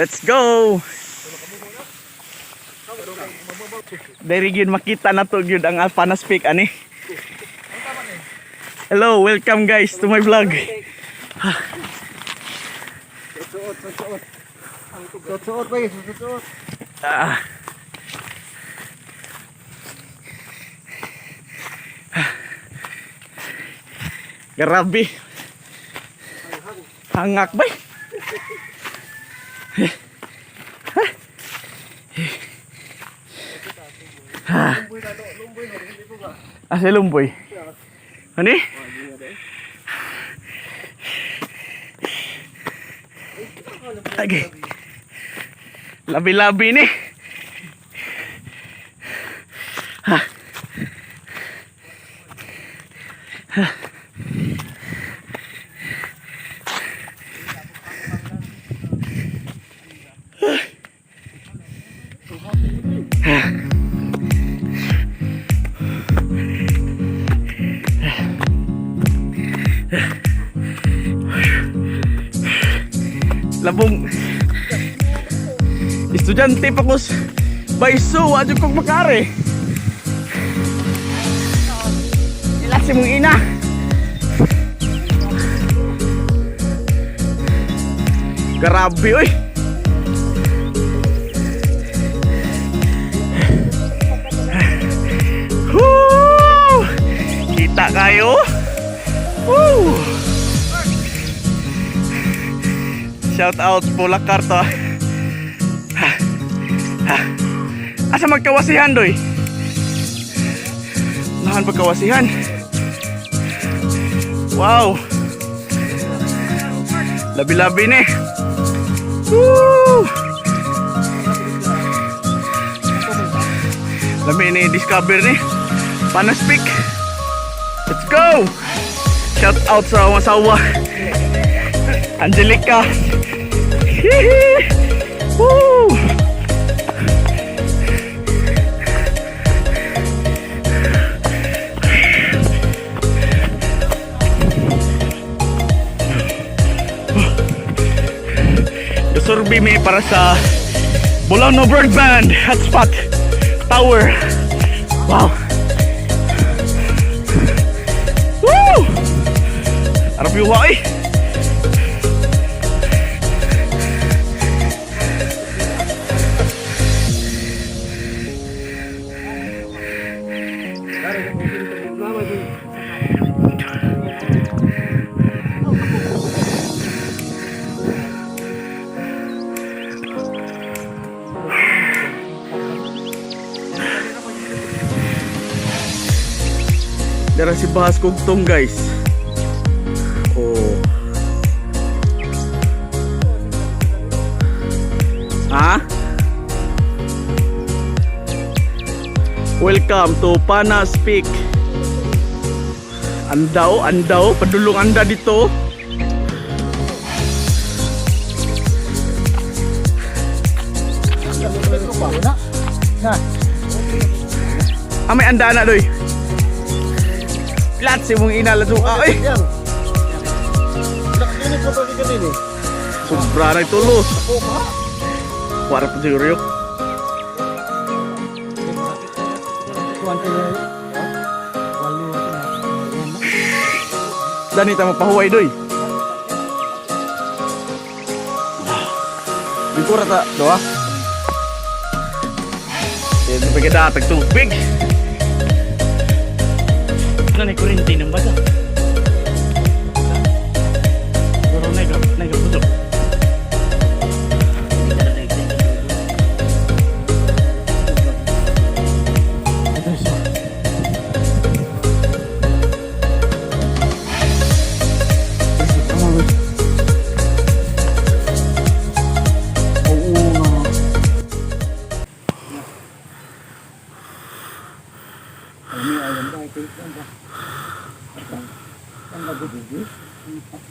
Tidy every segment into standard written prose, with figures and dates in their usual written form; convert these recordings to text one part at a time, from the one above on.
Let's go! Diri gyud makita na to gyud ang Panas Peak ani. Hello, welcome guys to my vlog. Suot, suot. Suot, suot pa suot, suot. Ah. Grabe. Hangak ba? Ah, si Lumboy. Ano? Okay. Labi-labi ni. Ha. Ha. Ha. Labong estudyante pa ko sa Baiso, adyo kong makare. Ila si mong ina. Grabe oy. Woo! Kita kayo? Woo! Shout out Pulakar to. Asa magkawasihan doy? Nahan pagkawasihan. Wow. Labi-labi ni. Woo! Labi ni discover ni. Panas Peak. Let's go! Shout out sa akong asawa. Angelica. Hihi! Woo! Survey mi para sa Bolano Broadband Hotspot Tower. Wow. Woo! Arap yung eh. Dara si Bahas Kugtong, guys. Oh. Ha? Welcome to Panas Peak. Andaw, andaw, padulong anda dito. Na. Ah, may anda na doy. Lahat si mong ina ladung ah, ay. Yan. Nakakinig ko pa kanina eh. Sobra na tulo. Ako ka. Wara pa siguro yun. Dani ta mapahuway doy. Bikura ta, doa. Dito pa kita tagtubig. Ano ni kuryente ng bata? Pero nega, nega puso. Ito siya. Oo na.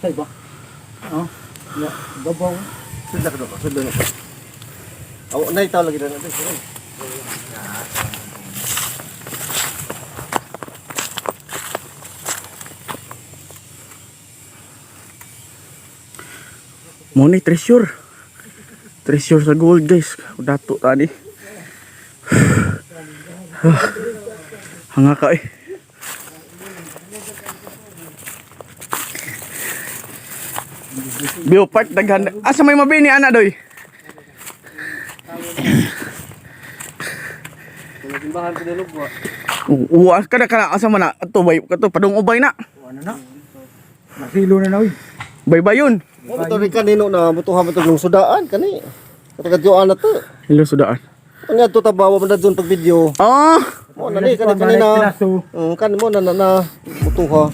Say ba? Oh. Ya, babaw. Sunda ka do, sunda na. Aw, nay tao lagi na natin. Mo ni treasure. Treasure sa gold, guys. Dato tani. Hanga ka eh. Bio Park daghan. Asa may mabini ana doy? Simbahan ko nilog wa. Uwa kada kana asa man na ato bay kato padung ubay na. Ano na? Masilo na na uy. Baybayon. Mo to rin kanino na mutuha mo to nung sudaan kani. Katagadyuan na to. Hello sudaan. Ang nga to tabawa man na doon pag video. Ah, Mo na ni kani kanina. Pinaso. Kan mo na na na mutuha.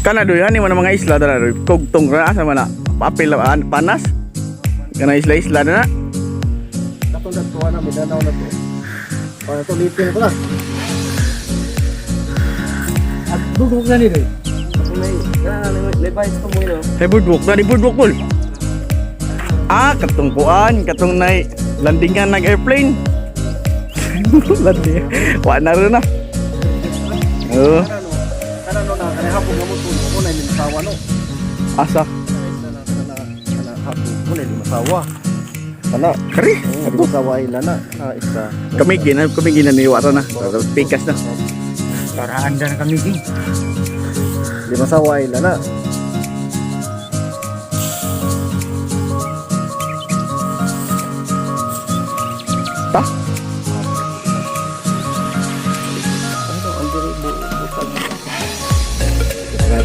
Kana doy hani man ang mga isla dara doy. Kugtong ra asa man na. Papel panas. Kana isla-isla na na. Katong datuan na Mindanao na to. Para to litin ko na. At bugok na nila. Hey, boardwalk na di boardwalk bol. Ah, katong kuan, katong nay landingan nag airplane. Landing. Wa na rin na. Oo, Kana no na kani hapon nga mo to mo na limasawa no. asa. Kana kana kana hapon mo na limasawa. Kana Kari. limasawa ila na na isa. Kami gina ni wa na. Pikas na. Para anda na kami ging. Limasawa ila na. Ta.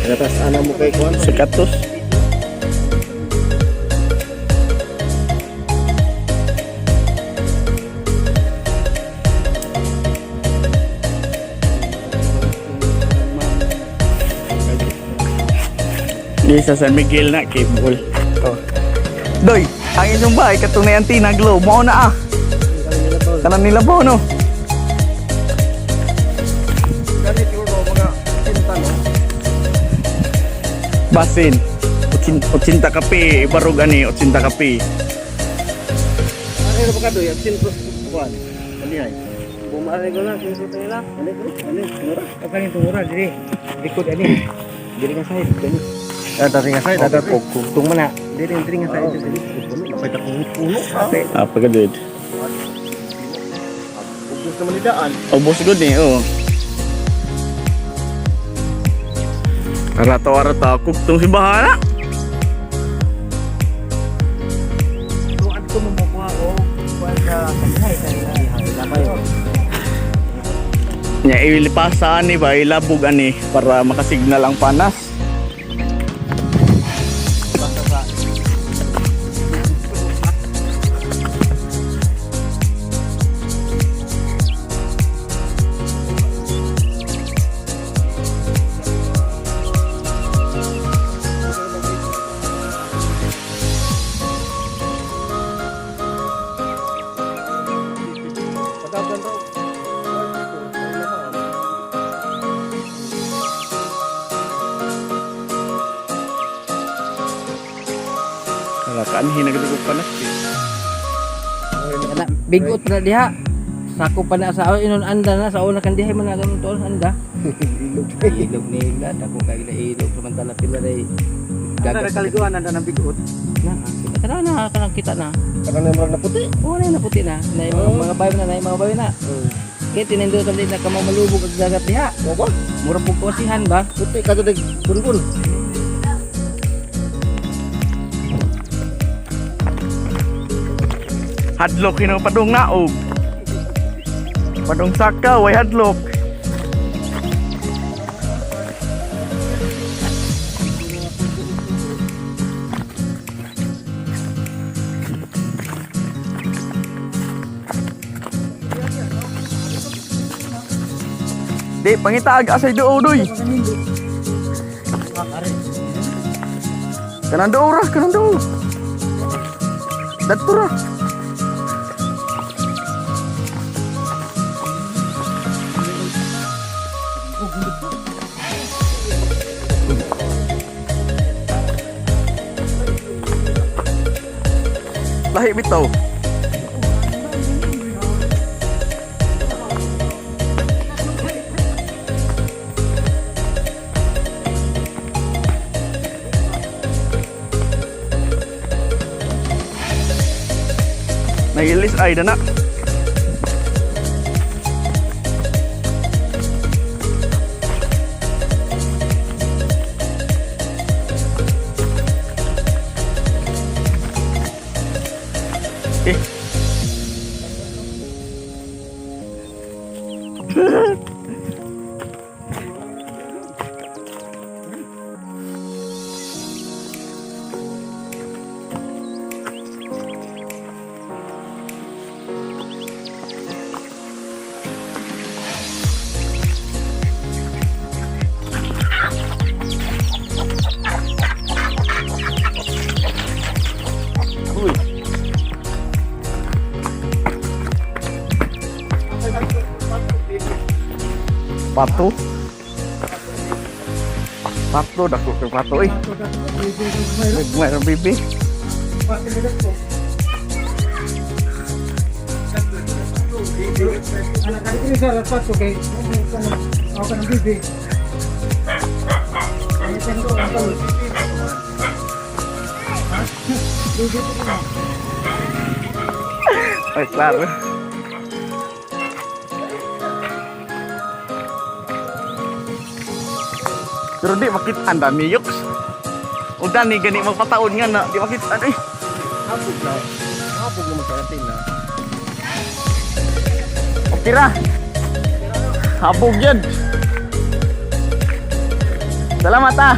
Gatas ana mo kay kuan. Sekatos. Di sa San Miguel na cable. Oh. Doy, ang inyong bahay katong na antina glow mao na ah. Tanan nila po no. Gani siguro mga kinta no. Basin. 80 kape, barog ani 80 kape. Ano ba kadoy? Ang sinto kuan. Ani ay. Bumari ko na sinto nila. Ani ko? Ani mura. O kaning tungura diri. Likod ani. Diri nga side kani. Ah, dati nga side, dati Kugtong man na. Diri diri nga side diri. Napay takong puno. Ah, pagkadid. Ubus naman ni daan. Ubos gud ni, oo. Arata arata kugtong simbahan na. So adto mo mokuha o kuan sa kanhay kanay. Nya ilipasa ani ba ilabog ani para makasignal ang panas. Padagan raw. Kala kaanhi na gud og panas. Eh. Kana bigot na diha. Sako pa na sa inon anda na sa una kan diha man na ganun toon anda. Ilog nila dako kay ila ilog samantala pila day. Anda kaliguan anda ng bigot. Na, kita kana na kanang kita na. Kanang na puti. Oo na puti na. Na mga bayo na, na mga bayo na. Kay tinindot ang na kamo malubog ang dagat diha. Mo ba? Mura pug kosihan ba? Puti kadto dag bunbun. Hadlok hino padung naog. Padung saka way hadlok. Di pangitaag asay duo doy. Kanang duo ra, kanang duo. Dadto ra. Lahi bitaw. Nailis ay dana. Eh. Uy. Pato. Pato, dako kay pato eh. Nagmay ra bibi. Anak kali sa rapat okay. Ako ng bibi. Ay, klaro. Pero di makita ang dami yoks. O dani gani magpataon nga na di makita eh. Habog na. Habog naman sa atin na. Okay ra. Habog yan. Salamat ah.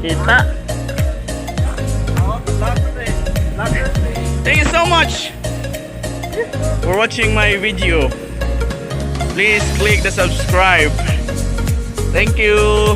Kita. Thank you so much for watching my video. Please click the subscribe. Thank you.